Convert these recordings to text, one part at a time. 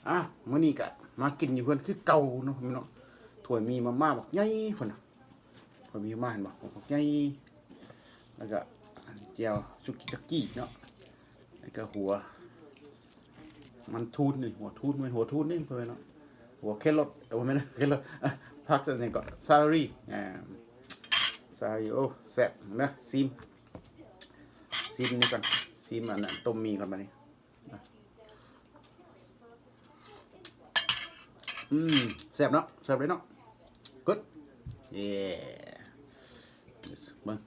ອ່ະ ມື້ນີ້ກະມາກິນຢູ່ເຮືອນຄືເກົ່າເນາະ ພີ່ນ້ອງ. ຖ້ວຍໝີ່ມາມ່າບັກໃຫຍ່ພຸ້ນນະ ຖ້ວຍໝີ່ມາມ່າເຫັນບໍ່ ບັກໃຫຍ່ ແລ້ວກະແຈ່ວສຸກີຈັກກີເນາະ ແລ້ວກະຫົວ ມັນທູນນີ້ ຫົວທູນ ແມ່ນຫົວທູນນີ້ເພິ່ນເນາະ ຫົວແຄຣອດ ເອີ ບໍ່ແມ່ນແຄຣອດ ຜັກອັນນີ້ກໍຊາລີ ອ່າ ຊາລີ. ໂອ້ ແຊບນະ ຊີມ ຊີມນີ້ກ່ອນ ຊີມອັນນັ້ນ ຕົ້ມໝີ່ກ່ອນບາດນີ້. ອືມ ແຊບເນາະ ແຊບເລີຍເນາະ Good. Yeah. ເບິ່ງ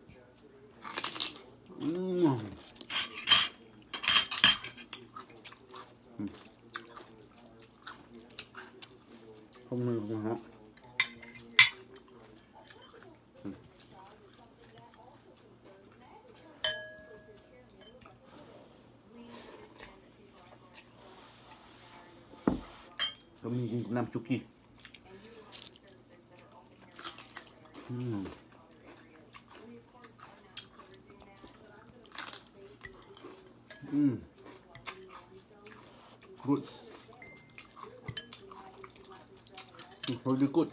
ອືມ ອືມ ຄົມມືເນາະ. ກໍມີກິນກັບນ້ຳສຸກີ ອືມ ອືມ Good. ອືມ Very good.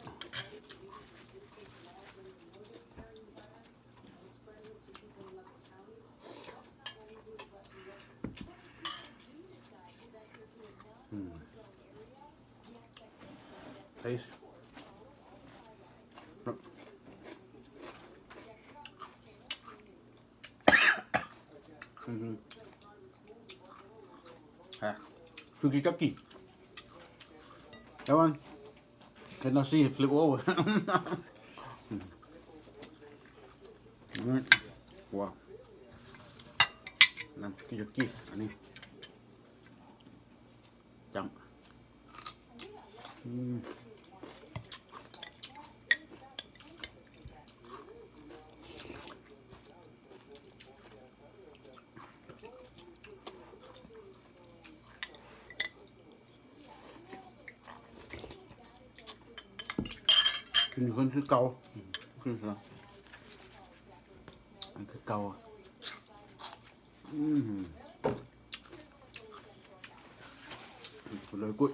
ອືມ Taste. ອືມ ອ່ະ ສຸກີຈັກກີ That one. Cannot see, flip over. ອືມ ວ້າວ ນ້ຳສຸກີຈັກກີ ອັນນີ້ ຈ້ຳ ອືມ. ກິນເພິ່ນຄືເກົ່າ ອືມ ຄືເກົ່າ ຄືເກົ່າ ອືມ ເລີຍກຸດ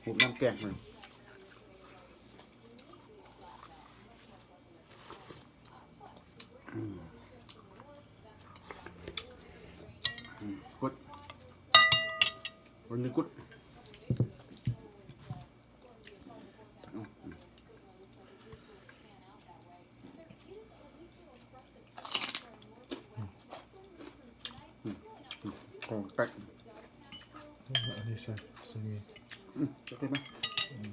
ຫູບນ້ຳແກງເພິ່ນ. ອືມ ອືມ Good. Very good. ອືມ ຂອງແປກ ອືມ ອັນນີ້ໃສ່ ໃສ່ໝີ່ ອືມ ໂອເຄ ມາ ອືມ.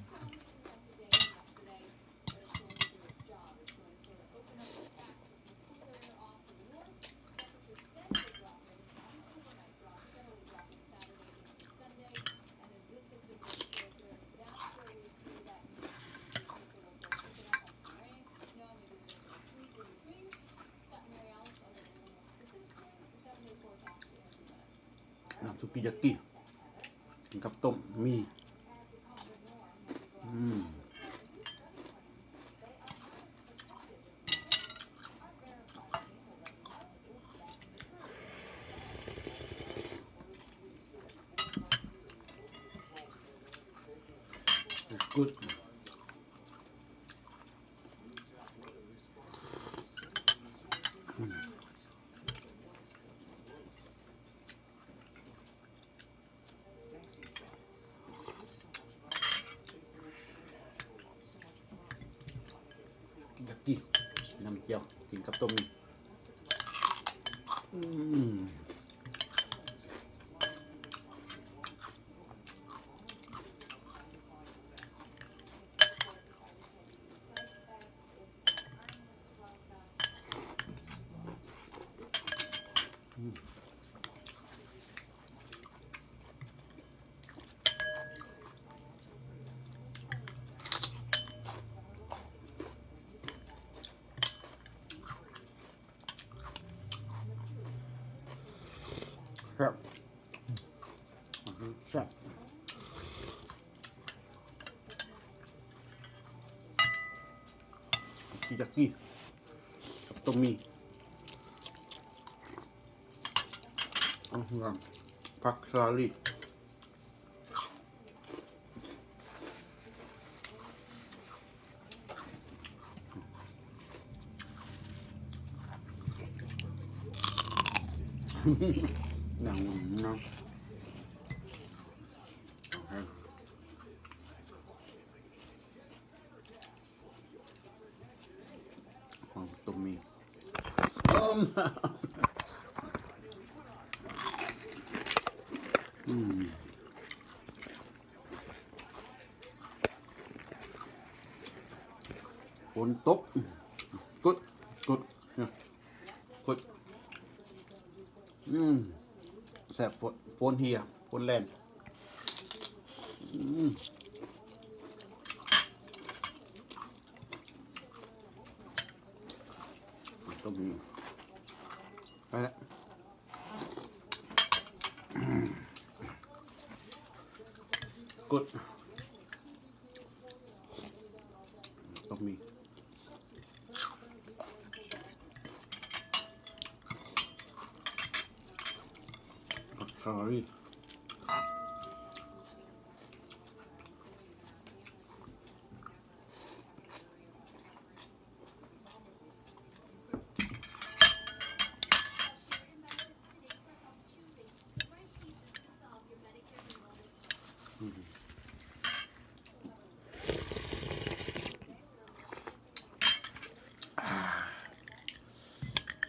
Sukiyaki ກິນກັບຕົ້ມໝີ່ ອືມ It's good. ຢາກກິນນ້ຳແຈ່ວ ກິນກັບຕົ້ມໝີ່ ອືມ. ແຊບ ແຊບ ສະກີຢາກີ ກັບຕົ້ມໝີ່ ເອົາ ຜັກສາລີ. ໜັງເນາະ ຫອມຕົ້ມໝີ່ ອືມ ຝົນຕົກ ກົດ ກົດ ກົດ ອືມ ແຊບ ຝົນ ຝົນເຮຍ ຝົນແລ່ນ ອືມ ຕົ້ມໝີ່ ໄປລະ ກົດ ຕ້ອງມີຜັກສາລີ.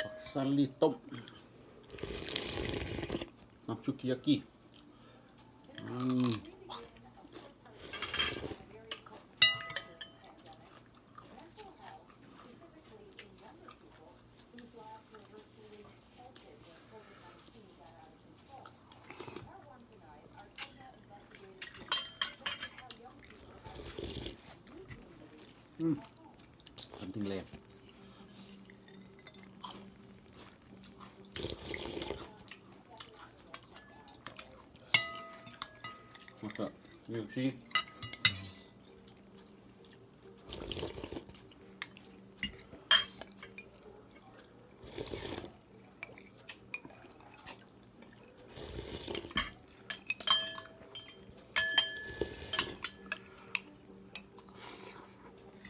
ຜັກສາລີຕົ້ມ ນ້ຳສຸກິຍາກິ ອື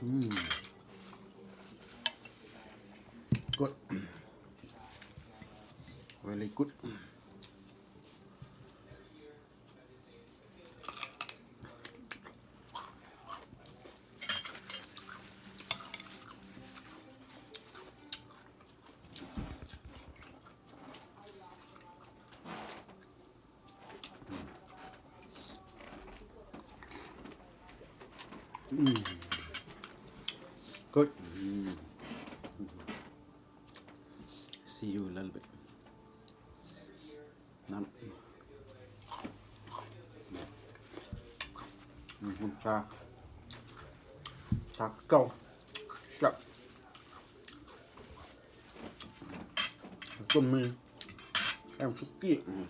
ມ. Good. Very good. ອືມ Good. ອືມ See you a little bit. ນ້ຳ ອືມ ຊາ ຊາເກົ່າ ແຊບ ຕົ້ມໝີ່ ແອມສຸກີ້ ອືມ.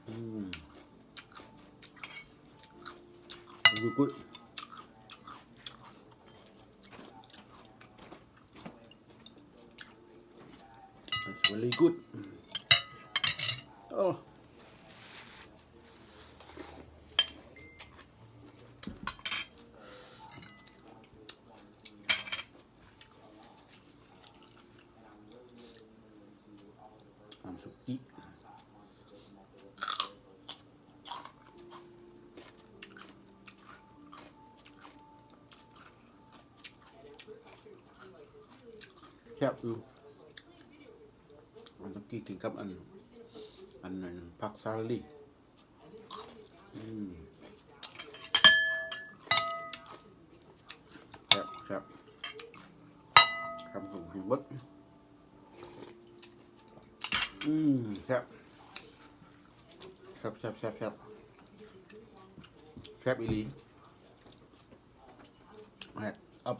ອືມ Very good. That's really good. ໂອ້ ນ້ຳສຸກີ້ ແຊບຢູ່ ອັນຕະກີ້ກິນກັບອັນ ອັນນັ້ນ ຜັກສາລີ. ອືມ ແຊບ ແຊບ ຄຳສຸງໃຫ້ເບິດ ອືມ ແຊບ ແຊບ ແຊບ ແຊບ ແຊບ ແຊບອີ່ຫຼີ ແຊບ ອັບ.